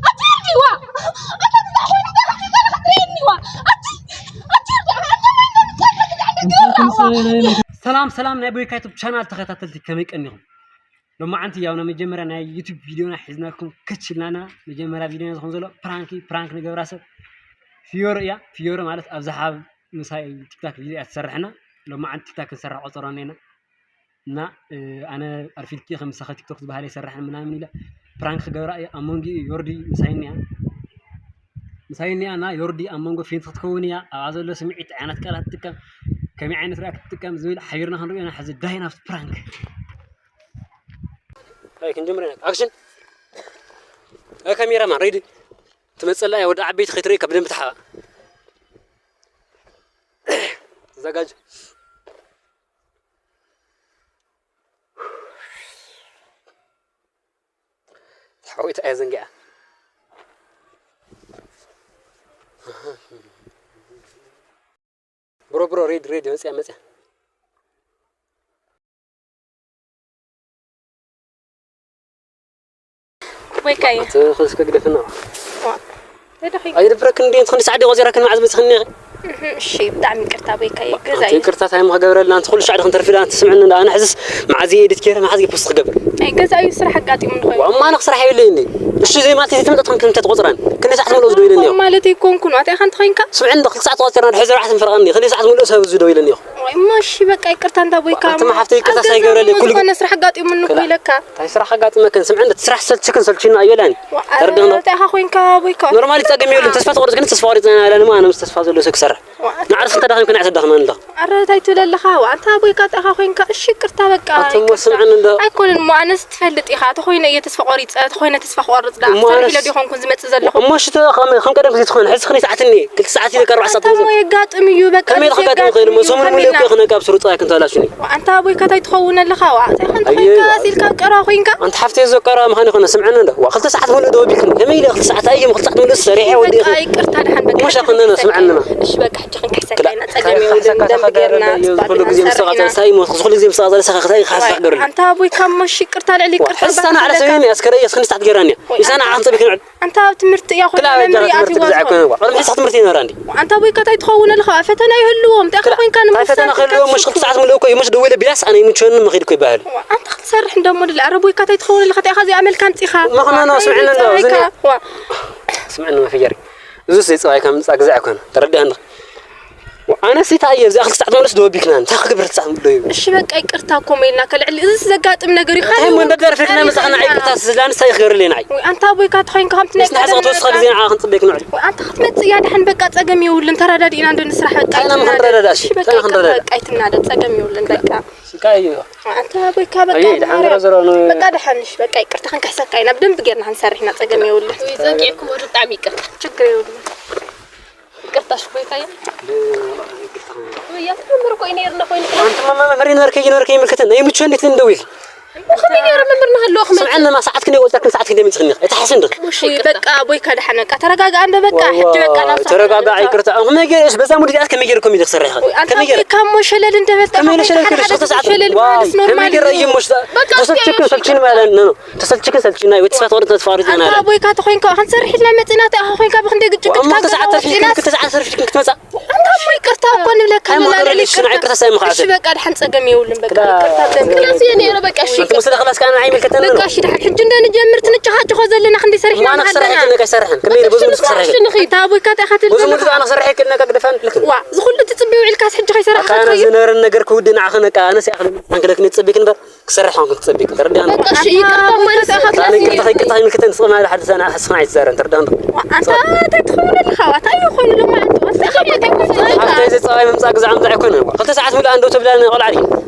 ኣቲ ርዲዋ ኣቲ ብዛዕባ ኣቲ ኣቲ ኣቲ ሰላም ሰላም ናይ ቦይካ ዩቱብ ቻናል ተኸታተልቲ ከመይ ቀኒኹም? ሎማዓንቲ ያው ናይ መጀመርያ ናይ ዩቱብ ቪድዮና ሒዝናልኩም ከች ኢልና ኣለና። መጀመርያ ቪድዮና ዝኾን ዘሎ ፕራንክ እዩ። ፕራንክ ንገብራ ሰብ ፊዮሮ እያ። ፊዮሮ ማለት ኣብዝሓ ምሳይ ቲክታክ ቪድዮ እያ ትሰርሕና። ሎማዓንቲ ቲክታክ ክንሰርሕ ቆፀሮ እኒአና እና ኣነ ኣርፊድኪ ከም ምሳኸ ቲክቶክ ዝበሃል ኣይሰርሕን ምናምን ኢለ ፕራንክ ክገብራ እየ። ኣብ መንጎ ዮርዲ ምሳይ እኒኣ ምሳይ እኒኣ እና ዮርዲ ኣብ መንጎ ፌንት ክትከውን እያ። ኣብኣ ዘሎ ስምዒት ዓይነት ቃላት ትጥቀም ከመይ ዓይነት ሪያክት ትጥቀም ዝብል ሓቢርና ክንሪኦ ኢና። ሕዚ ዳይ ናብቲ ፕራንክ ኣይ ክንጀምር ኢና። ኣክሽን ካሜራማን ሬዲ ትመፀላ እያ። ወደ ዓበይቲ ከይትርኢ ካብ ደንብ ትሓባ ተዘጋጅ። ሓወይታ እያ ዘንጊዓ። ብሮ ብሮ ሬድ ሬድ መፅያ መፅያ። ወይካየ ተኸስከ ግደፍና። ተደኺ ኣይደብረክን እንዴ? ትኽኒ ሰዓት ቆፂራክን መዓዝ መፅኽኒ? እሺ ብጣዕሚ ይቅርታ ወይካየ ገዛይ ይቅርታ ታይ ምክገብረልና? ኣንቲ ኩሉ ሻዕ ድኽን ተርፊዳ ኣንቲ ስምዕኒ እንዳ ኣነ ሕዝስ መዓዝ ኤዲት ገይረ መዓዝ ፖስት ክገብር? ናይ ገዛዩ ስራሕ ኣጋጢሙ ንኾይ ዋማ ንኽ ስራሕ የብለይ እንዴ? እሺ ዘይማልቲ ዘይትምጠጥኽን ክንተ ትቆፅራን ክንደ ሰዓት ምልኦ ዝደው ኢለኒ ማለት ኣይኮንኩን ዋታ ኢኻ እንተኾይንካ ስምዕኒ እንደ ክልተ ሰዓት ቆፂራን ድሕሪ ዘርባዕተ ንፈርቐኒ ክንደ ሰዓት ምልኦ ሰብ ዝደው ኢለኒ እሺ በቃ ይቅርታ እንዳ ቦይካ ኣንተ መሓፍተ ይቅርታ ሳይገብረለይ ኩሉ ዝኾነ ስራሕ ኣጋጢሙኒ እኮ ኢለካ እንታይ ስራሕ ኣጋጥመክን ስምዕኒ ስራሕ ሰልችክን ሰልችና ኣይበላን ተርድኽን እንታይ ኢኻ ኮይንካ ቦይካ ኖርማሊ ፀገም የብሉን ተስፋ ትቆርፅ ግን ተስፋ ቆሪፅና ኣለና ኣነ ምስ ተስፋ ዘሎ ሰብ ክሰርሕ ንዓርስ እንተዳኺምክን ኣይተዳኽመን ኣለኹ ኣረ እንታይ ትብል ኣለኻ ዋንታ ቦይካ እንታይ ኢኻ ኮይንካ እሺ ይቅርታ በቃ ኣንተ እሞ ስምዕኒ እንዶ ኣይኮነን እሞ ኣነስ ትፈልጥ ኢኻ ተኾይነ እየ ተስፋ ቆሪፀ ተኾይነ ተስፋ ክቆርፅ ዳ ክሰርሕ ኢለ ዶ ይኾንኩን ዝመፅእ ዘለኹ እሞ ሽቶ ከም ከም ቀደም ግዜ ትኾን ሕዚ ክኒ ሰዓት እኒ ክልተ ሰዓት ኢለ ቀርባ ሰዓት ኣንታ እሞ የጋጥም እዩ በቃ ከመይ ኢለ ከጋጥም ይኽእል እሞ ሰሙን ሙሉ እኮ ክነቃብ ስሩፃ ክንተላሹኒ ኣንታ ቦይካ እንታይ ትኸውን ኣለኻ ዋ እንታይ ኾንካ ኢልካ ቀርባ ኮይንካ ኣንታ ሓፍተይ ዘቀርባ ምዃን ይኾነ ስምዕኒ እንዶ ዋ ክልተ ሰዓት ሙሉ ዶ ቢክኒ ከመይ ኢለ ክልተ ሰዓት ኣየ ክልተ ሰዓት ሙሉ ሰሪሐ ወዲ በቃ ይቅርታ ደሓን በቃ ሙሻ ከነነ ስምዕንና እሺ በቃ ሕጂ ክንካሕሰካ ኢና ጸገም የብሉን ደንብ ጌርና ኩሉ ግዜ ምስ ተቃጸለ ሳይ ሞት ኩሉ ግዜ ምስ ተቃጸለ ሳኻ ክሳይ ክሓስብ ኣለሩ ኣንታ ኣቦይ ካብ መሽ ይቅርታ ልዕሊ ይቅርታ ኣስከረ የስክኒ ስታት ጌራኒ ኢሳና ዓኽን ጸቢክ ንዕል ኣንታ ኣብ ትምህርቲ እያ ኮይና መምሪ ኣትዋ ዝኾነ ቅድሚ ሕሳብ ትምህርቲ ይነበራ እንዲ ኣንታ ኣቦይ ከታይ ትኸውን ኣለኻ ፈተና ይህልዎም እንታይ ኮይንካ ንምሳል ፈተና ክህልዎም መሽ ክልተ ሰዓት ምልእኮ እዩ መሽ ደወለ ቢላስ ኣነ ይምቸኒ መኺድ እኮ ይበሃል ኣንታ ክትሰርሕ እንደሞ ድለ ኣረ ቦይካ እንታይ ትኸውን ኣለኻ እንታይ ኢኻ እዚኣ መልካ ኣምጺኻ መኸመና ስምዕኒ እንዶ ስምዕኒ መፈየሪ እዙስ ዘይፀባይ ካብ ምፃእ ግዛዕ ኣይኮነ ተረዲኣኒ ኣነስ እንታይ እየ እዚኣ ክልተ ሰዓት መለስ ደወቢክና እንታይ ክገብር ትሰዓት ምሎ እዩ እሺ በቃ ይቅርታ እኮ መይልና ከልዕሊ እዚስ ዘጋጥም ነገር እዩ እንታይ ሞ እንደደርፊ ክና መፃና ይቅርታ ስላን እንታይ ክገብር ለና ኣይ ኣንታ ቦይካ ተኾይንካ ከምቲ ናይ ንስና ሓሳብ ተወስኻ ግዜ ንዓ ክንፅበይክ ንዕል ኣንታ ክትመፅእ እያ ድሓን በቃ ፀገም የብሉን ተረዳዲእና እንዶ ንስራሕ በቃ ኣይትናደድ እሺ በቃ ይቅርታ በቃ ኣይትናደድ ፀገም የብሉን በቃ ስቃይ እዩ ኣንታ ቦይካ በቃ ኣይ ድሓን ዝሮ ዝሮ ነው በቃ ድሓን እሺ በቃ ይቅርታ ክንካሕሰካ ኢና ብደንብ ጌርና ክንሰርሕ ኢና ጸገም የብሉን። ወይ ጸቂዕኩም ወዱ ብጣዕሚ ይቅርታ። ችግር የብሉን። ይቅርታ እሺ ጎይታየ። ወይ ያትምር እኮ ይኔርና ኮይኑ ኣንተ ማማ መሪ ነርከ ይነርከ ይምልከተን ናይ ምቹ እንዴት እንደው ይል ከመይ ነይሩ መምህር ናሃለወ ክመ ስምዕና ማ ሰዓት ክንደይ ወጣክን ሰዓት ክንደይ ምጽኽኒ እታ ሓስን ድኽ ወይ በቃ ቦይካ ድሓን በቃ ተረጋጋ እንደ በቃ ሕጂ በቃ ናብ ተረጋጋ ይቅርታ። ከመይ ገይርሽ በዛ ሙድ ዚኣት ከመይ ገይርኩም ኢለ ክሰርሕ ይኽእል? ከመይ ገይረ? ካብ ሞ ሸለል እንደ በልታ ከመይ ኢለ ሸለል ክልሽ ክልተ ሰዓት ሸለል ዋይ ማለት ኖርማል ከመይ ገይረ እዩ ሞሽ ተሰልችክን ሰልችን ማለት ነው። ተሰልችክን ሰልችን ናይ ወትስፋት ወርት ተስፋ ወርት ኣንታ ይናለ። ቦይካ ተኾይንካ ክንሰርሕ ኢልና መጺና እንታይ ኢኻ ኮይንካ ብክንደይ ግጭት እሞ ክልተ ሰዓት ሰርፊ ክልተ ሰዓት ሰርፊ ክትመጻ ኣንታ እሞ ይቅርታ እኮ ንብለካ ኣለና። ልዕሊ ይቅርታ። ይቅርታ ሳይ ምኻዓሰ። እሺ በቃ ድሓን ጸገም የብሉን በቃ ይቅርታ። ክላስ እየ ነይረ በቃ እሺ። እቲ ምስለ ክላስ ከኣ ንዓይ ይምልከተኒ በቃ እሺ ድሓን ሕጂ እንደ ንጀምር ትንጨኻጨኾ ዘለና ክንደይ ሰሪሕና ዋና ክሰርሕ ኣለና። ክልነካ ይሰርሕን ከመይ ኢለ ብዙ ምስ ክሰርሕ እሺ ንኺድ። ኣንታ ኣቦይካ እንታይ ኢኻ ትብል ሙዙ ሙዙ ኣለኻ? ኣነ ክሰርሕ ክልነካ ግደፋን ልክን። ዋ ዝኹሉ ትጽብዩ ውዒልካስ ሕጂ ከይሰራሕካ ኣካ ኣነ ትኸይድ። ዝነበረን ነገር ክውድእ ንዓኸ ነቃ ኣነስ እያ ክልነካ ክነክ ንጽብይ ክንበር ክሰርሕ ኾንኩ ትጸቢክ ተረዲኣኒ። በቃ እሺ ይቅርታ እሞ ንስኻ ኣነ ይቅርታ ይቅርታ ይምልከተን ስቕ ማለት ሓደ ሰና ስኻ ኣይትዛረን ተረዲኣኒ። ኣንታ እንታይ ትኸውን ኣለኻ? እንታይ እዩ ኮይኑ ሎማዓንቲ? እንታይ ሓፍተይ እዚ ጸባይ ምምጻእ ግዛዕ ምምጻእ ኣይኮነን። ክልተ ሰዓት ሙሉእ ኣንዶ ተብላኒ ቆልዓ ድዩ?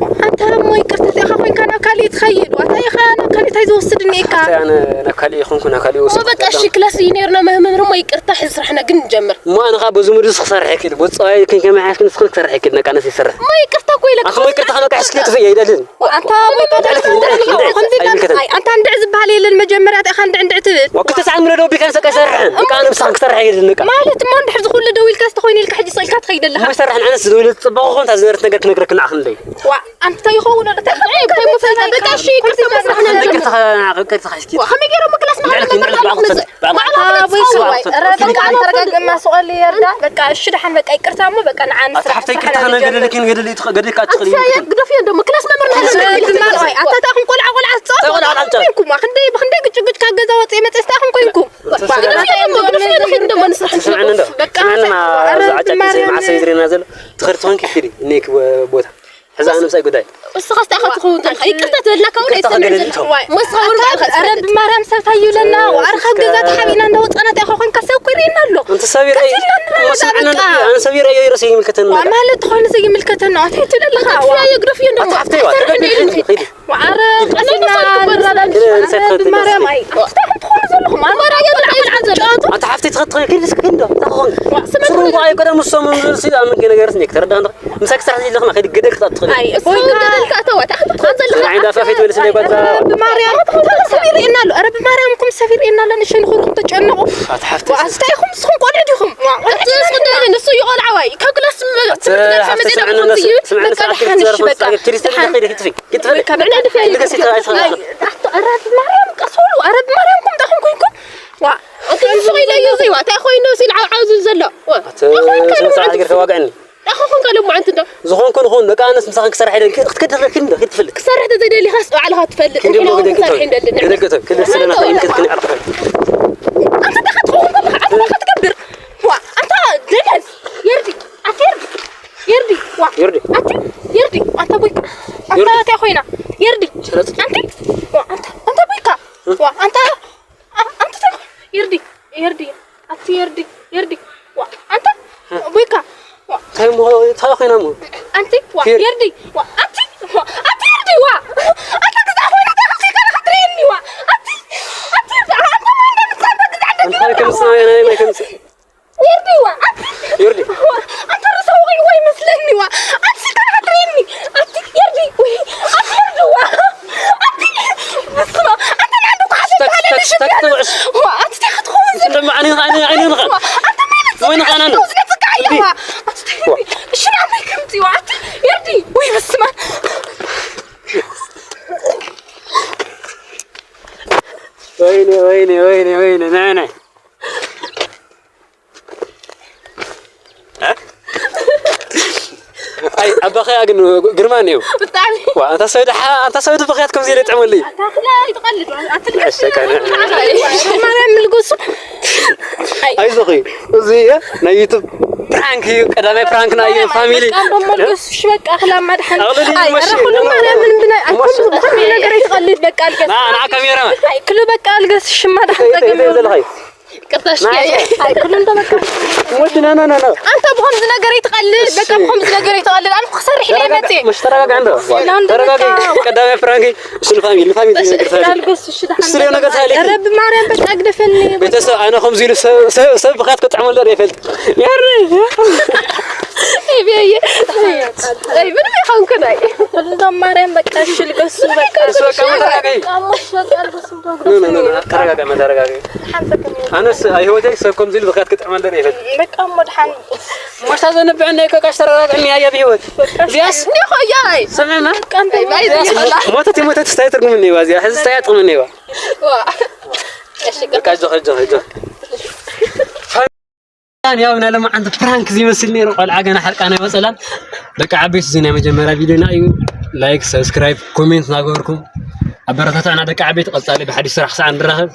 ኣንታ እሞ ይቅርታ እዚኣኻ ኮይንካ ናብ ካሊእ ትኸይድ። ዋታ ኢኻ ናብ ካሊእ እንታይ ዝወስድኒ እካ? ሓፍተይ ኣነ ናብ ካሊእ ይኹንኩ ናብ ካሊእ እሞ ወስድ በቃ እሺ ክላስ እዩ ነይርና መምህር እሞ ይቅርታ ሕዚ ስራሕና ግን ንጀምር። እሞ ኣነ ኸኣ በዚ ሙሉእ ክሰርሕ ይክእል። በዚ ጸባይ ከመይ ሓስክን ንስኽን ክሰርሕ ይክእል ነቃ ነስ ይሰርሕ። እሞ ይቅርታ እኮ ኢለካ ኣንተ እሞ ይቅርታ ከበቃ ሕስኪ ትፈይ ኣይደልን። ኣንታ እንድዕ እንድዕ እንድዕ እንድዕ እንድዕ ኣይምልከተን። ኣይ ኣንታ እንድዕ ዝበሃል የለን መጀመርያ እንታይ ኢኻ እንድዕ እንድዕ ትብል? ወክልተ ሰዓት ሙሉ ደው ቢልካ ንሰቃ ይሰርሕን። በቃ ኣነ ምሳኽን ክሰርሕ ኣይደልን በቃ። ማለት እሞ እንድሕር ዝኹሉ ደው ኢልካስ ተኾይኑ ኢልካ ሕጂ ስቕ ኢልካ ትኸይድ ኣለኻ። እሞ ይሰርሕ ንዓነስ ዝብል ጽቡቕ ኾን እታ ዝነበረት ነገር ክነግረክ ንዓኽ ንደይ። ዋ፣ ኣንተ ይኸውን ኣሎ። እንታይ እንታይ ምፍላጥ? በቃ እሺ፣ ይቅርታ መስራሕና ኣለና። ይቅርታ፣ ይቅርታ፣ ይቅርታ። ዋ፣ ከመይ ገይሮም ክላስ ንዕልክ፣ ንዕልክ፣ ንዕልክ፣ ንዕልክ። ባዕልኻ ትኸድ። ባዕልኻ ትኸድ። ኧረ በቃ ኣንተ ረጋግእና፣ ስቕ በል የርዳ። በቃ እሺ፣ ደሓን በቃ ይቅርታ እሞ በቃ ንዓን ኣታ ሓፍተይ ስራሕ ክልተ ሓነ ገደለኪን ገደለይ ትኸ-፣ ገደልካ ኣትኽእል እዩ። ኣንተ ሰየት ግደፍዮ እንዶ፣ ክላስ ነበር ንዓን ስራሕ ኣታ ታኹም ቆልዓ ቆልዓ ትጻወቱ። ቆልዓ ቆልዓ ትጻወቱ። ኮይንኩም፣ ዋ፣ ክንደይ፣ ብክንደይ ግጭ ግጭ ካብ ገዛ ወጽኤ መጸ ስታኹም ኮይንኩም። ዋ፣ ግደፍዮ እንዶ፣ ግደፍዮ እንዶ፣ ክንዶ እሞ ንስራሕ ንስራሕ። ስምዕኒ እንዶ። በቃ ስምዕኒ ማ ኧረ እዛ ዓጫጭ ብማርያም። መዓሰብ ዝሬና ዘሎ። ትኸድ ትኾንኪ ኪዲ፣ እኔክ ቦታ። ሕዛ ኣነ ምሳይ ጉዳይ። እስኻ ስታይ ኢኻ ትኸውን ዘለኻ? ይቅርታ ትበልና ካብ ወደ ይቅርታ ኣይትሰምዕን ተገለል ዘለኻ። እቶም። ዋይ። መስኻ እውን ኣታ ባዕልኻ ኧረ ትፈልጥ። ብማርያም ሰብ ታዩለና፣ ዋዕርኻ ገዛ ተሓቢእና እንዳወፃና እንታይ ኢኻ ኮንካ ሰብ እኮ ይርእየና ኣሎ። እንተ ሰብ ይርአይ፣ ቀስ ኢልና ንረዳዳ እሞ ስምዕና በቃ። ኣነ ሰብ ይርአዮ ይርአስ ይምልከተኒ ዋ፣ ነገር። ማለት ትኾን ዘይምልከተና፣ እንታይ ትብል ኣለኻ? ዋ። ኣትፍያ የግደፍዮ እንደሞ። ኣታ ሓፍተይ ዋ፣ ኣትፍያ ተገቢ የግደፍዮ። ኺዲ፣ ኺዲ። ዋ፣ ኧረ ቀስ ኢልና ንረዳዳ። ኪዲ፣ ንሳይ ኧረ ትኸዲ ብማርያም ተመለስ። ኣይ፣ እንታይ ትኾኑ ዘለኹም? ኣማራጭ የብልኩም። ኣታ ሓፍተይ ትኸዲ፣ ኪዲ፣ እስኪ ኪዲ፣ እንታይ ኾንኪ? ዋ፣ ስመ ስሩ ጓይ ቀደም እሶም ዝብል ሲል ኣምን ገ ነገር ስኔክ ተረዳህ እንደ ምሳክ ስራሕ ይለኽና ኸዲ ገደል ክታት ትኸዲ። ኣይ፣ እሱ ገደል ክኣተዋ፣ ታሕቲ ትኾን ዘለኻ። ናይ ዳፋ ፊት ወልስ ላይ ጓዛ። ብማርያም፣ ሰብ ይርእየና ኣሎ። ኧረ ብማርያም እኮ ሰብ ይርእየና ኣሎ። ንሽን ኹርኹም ተጨነቑ። ኣታ ሓፍቲ ዋ፣ ኣስታይኹም ንስኹም ቆልዑ ዲኹም? ዋ፣ ቆልዑ ዲኹም? ንሱ ይቆልዓ ዋይ። ካብ ክላስ መ-፣ ኣታ ትምህርቲ ሓፍቲ ቤት ስምዕኒ ኣምፅኡ እንዶ፣ እዩ። ስምዕኒ በቃ ሰዓት ደሓን እሺ፣ ክትዘርፍ በቃ። ስዓት ክሪስቲ ደሓን። ደኺ ደኺ ትፊ። ክትፈል። በቃ፣ በቃ፣ ደሓን። ልገሲ ተራይ ተራይ። ኣይ፣ ኣታ፣ ኧረ ብማርያም ቀስ በሉ። ኧረ ብማርያም እኮ እንታይ ኾንኩ? ዋ፣ ኣቲ ሱቕ ኢለ እዩ እዚ፣ ዋ፣ እንታይ ኮይኑ ሲል ዓው ዓው ዝብል ዘሎ? ዋ፣ ኣቲ እንታይ ኮይኑ ስነ ስርዓት ጌርካ ዋግዕኒ። ኣኹ ኹን ካልእ እሞ ኣንቲ ዶ? ዝኾንኩ ንኹን፣ በቃ፣ ኣነስ ምሳኽን ክሰርሕ ኢለ፣ ክትከድ ትኽእል፣ ክንዲ፣ ክትፈልጥ። ክሰርሕ ተዘይደሊኻስ ባዕልኻ ትፈልጥ። ክንዲ እሞ ንሕና ግደን ክንሰርሕ ክንዲ። እንደልን። ግደን ግደን። ክንዲ ስለና ንሕና ክንዲ ግደን። ክንዲ። ኣንተ እንታይ ክትኸውን ከለኻ? ኣንተ እንታይ ክትገብር? ዋ፣ ኣንታ ደነዝ፣ የርዲ፣ ኣቲ የርዲ፣ የርዲ፣ ዋ፣ የርዲ። ኣቲ የርዲ፣ ኣንታ ቦይካ፣ ኣንታ የርዲ። እንታይ ኮይና? የርዲ፣ ሸረጥ። ኣንቲ፣ ዋ፣ ኣንታ፣ ኣንታ ቦይካ፣ ዋ፣ ኣንታ ኣ-፣ ኣንቲ ተም-፣ ይርዲ፣ ይርዲ፣ ኣቲ ይርዲ፣ ይርዲ። ዋ፣ ኣንታ ቡይካ። ዋ። እንታይ እሞ፣ እንታይ ኮይና እሞ? ኣንቲ፣ ዋ፣ ይር- ይርዲ። ዋ፣ ኣቲ፣ ዋ፣ ኣቲ ይርዲ፣ ዋ። ኣታ ክዛዕ ኮይና፣ ኣታ ከፍቲ ከላ ክትርእየኒ፣ ዋ። ኣቲ፣ ኣቲ ይርዲ፣ ኣንታ ማይ እንደምትሳንታ ክዛዕ ደግ እንታይ ከምስና፣ ናይ ማይ ከምስ- ይርዲ፣ ዋ። ኣቲ፣ ይርዲ። ዋ፣ ኣንታ ርሰው ወይ፣ ወይ መስለኒ፣ ዋ። ኣቲ ከላ ክትርእየኒ። ኣቲ ይርዲ፣ ወይ፣ ኣቲ ይርዲ፣ ዋ። ኣቲ፣ በስመ ኣብ። ኣንተ ንዓንዱ ኳሓሸ ተክ-፣ ተባለ ተክ-፣ ንሽም ተክ-፣ ያለ። ተውዕስ። ዋ፣ ኣቲ እንታይ ክትኸውን እንደ መዓኒ፣ ዓይኒ፣ ዓይኒ ንኻ። ዋ፣ ኣንተ ማለት ወይኒ ኻና ነው። ዝነጽቃ እየ፣ እንዲ። ዋ። ኣቲ እንታይ ዋ። ይርዲ? እሺ፣ ንዓመይ ከምዚ፣ ዋ። ኣቲ ይርዲ፣ ወይ በስመ ኣብ። ወይኔ፣ ወይኔ፣ ወይኔ፣ ወይኔ፣ ናይ፣ ናይ። እ? ኣይ፣ ኣባኸያ ግን ግርማ እኒኦ። ብጣዕሚ። ዋ፣ ኣንታ ሰብ ደሓ-፣ ኣንታ ሰብ ብኽያት ከምዚ ኢለ ይጥዕመሉ እዩ። ኣታ ክላ ይትቐልድ፣ ኣትልገስ። እሺ፣ ካነ። ማርያም ምልጎሱ። ኣይ። ኣይዞኺ፣ እዚ እየ ናይ ዩቱብ ፕራንክ እዩ፣ ቀዳማይ ፕራንክ ናይ ፋሚሊ። በቃ፣ በቃ፣ በቃ፣ እሺ፣ በቃ፣ ክላ ማድሓን። ኣቕልል ኣይ፣ ይመሽ። ኧረ፣ ኩሉ ማርያም ምን ብናይ፣ ኣይ፣ ኩሉ፣ ኩሉ ነገር ይትቐልድ፣ በቃ፣ ኣልገስ። ና፣ ና፣ ካሜራ። ኣይ፣ ክሉ፣ በቃ፣ ኣልገስ፣ ሽማ ድሓን ተይ፣ ተይ፣ ተይ፣ ዘለኻይ። ቅርታሽ ናይ ያየ። ኣይ፣ ኩሉ እንዶ በቃ። ወዲ፣ ና፣ ና፣ ና፣ ና። ኣንተ ብኸምዚ ነገር ይትቐልድ፣ እሺ። በቃ ብኸምዚ ነገር ይትቐልድ። ኣነ ክሰርሕ ኢለ ተረጋጋ-፣ መጽእ። መሽ ተረጋጋ እንዶ። ና፣ እንዶ ተረጋጋ። በቃ። ቀዳማይ ፕራንክ። እሺ፣ ንፋሚሊ፣ ንፋሚሊ እሺ፣ ነገር እሺ፣ ተረጋጋ። ኣልገስ፣ እሺ፣ ደሓን እሺ፣ በቃ። ነገር ታሪክ። ኧረ ብማርያም በቃ ግደፈኒ። በቃ። ቤተሰብ፣ ኣነ ከምዚ ኢሉ ሰብ፣ ሰብ፣ ሰብ ብኻት ክጥዕመሉ ዶ ይፈልጥ? የረ። ኣይ፣ ብየ። ኣይ፣ ምንም ይኸውን ኩናይ። ኩሉ እንዶ ማርያም በቃ፣ እሺ፣ ልገሱ በቃ። እሺ፣ በቃ፣ ተረጋጋ። ቃሞሽ በቃ፣ ልገሱ። ኖ፣ ኖ፣ ኖ፣ ኖ፣ ተረጋጋ፣ ተረጋጋ። ሓንተ ከመይ? ኣነስ ኣብ ህይወተይ ሰብ ከምዚ ኢሉ ብኽያት ክጥዕመለይ ኣይፈልጥን። በቃ እሞ ድሓን። ሞሽታ ዘንብዕና እኮ ቃሽ ተረጋግዕኒ ኣያ ብህይወት። በቃ እዚኣስ? እንዲኹ እያ፣ ኣይ። ስምዕና? በቃ እንታይ ኣይ፣ ማለት እዩ? ሞተት ይሞተት ስታይ ትርጉም እኒዋ እዚኣ፣ ሕዚ ስታይ ጥቕሚ እኒዋ። ዋ። እሺ፣ በቃ፣ ኣጆኺ፣ ኣጆኺ፣ ኣጆኺ። ያን ያው ናይ ሎማዓንቲ ፕራንክ ዝመስል ነይሩ፣ ቆልዓ ገና ሕርቃና ኣይወፀላን። ደቂ ዓበይቲ፣ እዚ ናይ መጀመርያ ቪድዮና እዩ። ላይክ፣ ሰብስክራይብ፣ ኮሜንት እናገበርኩም ኣበረታትዑና ደቂ ዓበይቲ። ቀፃሊ ብሓድሽ ስራሕ ክሳዕ ንራኸብ።